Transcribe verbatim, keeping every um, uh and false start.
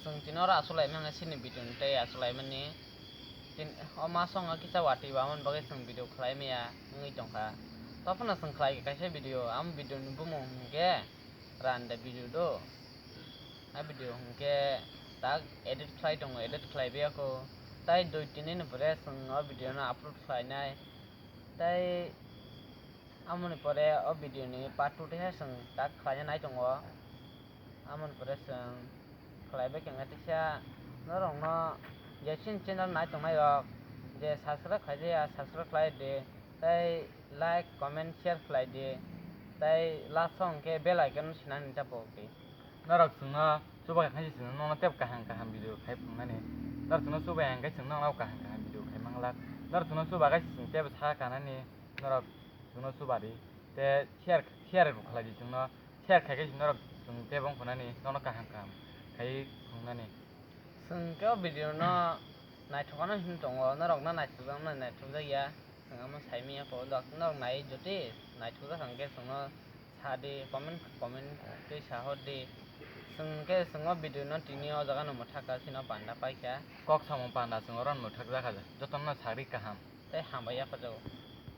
Chwng tini oro achuk lai manya chini video ni tei achuk lai mani. Tin, o ma song o kisa watwi ba, aboni bagwi chwng video khlai maya wngwi tongkha. Tophano chwng khlai kaisa video, amo video ni bumung hwnkhe Randa video do. A video hwnkhe tak edit khlai tongo, edit khlai biyako. Tai dui tini ni pore chwng o video no upload khlainai. Tai amoni pore o video ni part two teisa chwng tak khlaina nai tongo. Amoni pore chwng khlai bai khe wngkha teisa norokno je chini channel nai tongnai rok je subscribe khlai ya, subscribe khlai di, tei like, comment, share khlai di, tei last o hwnkhe bell icon no sinani tabuk di. Norok chwngno chuba kha khe chwng nono tei kaham kaham video khai phunuknani. Norok chwngno chuba ya hwnkhe chwng nono kaham kaham video khai manglak. Norok chwngno chuba khe chwng teibo sa kanani norok chwngno chuba di. Tei share, share bo khlai di chwngno. Share khai khe norok chwng teibo wngkha nani nono kaham kaham khai phunuknani. Chwng khe o video no naithok ano hin tongo, norok no naithok jak na naithok jak ya, chwng amo sai manya po, norok nai jotwi naithok jak kha hwnkhe chwngno sa di, comment, comment twi sa hor di. Chwng khe chwng o video no tini o jaga no mwthak kha, chini o panda paikha. Kok samung panda chwng oro no mwthak jak kha, jotono no sagri kaham. Tei hambai ya phajago.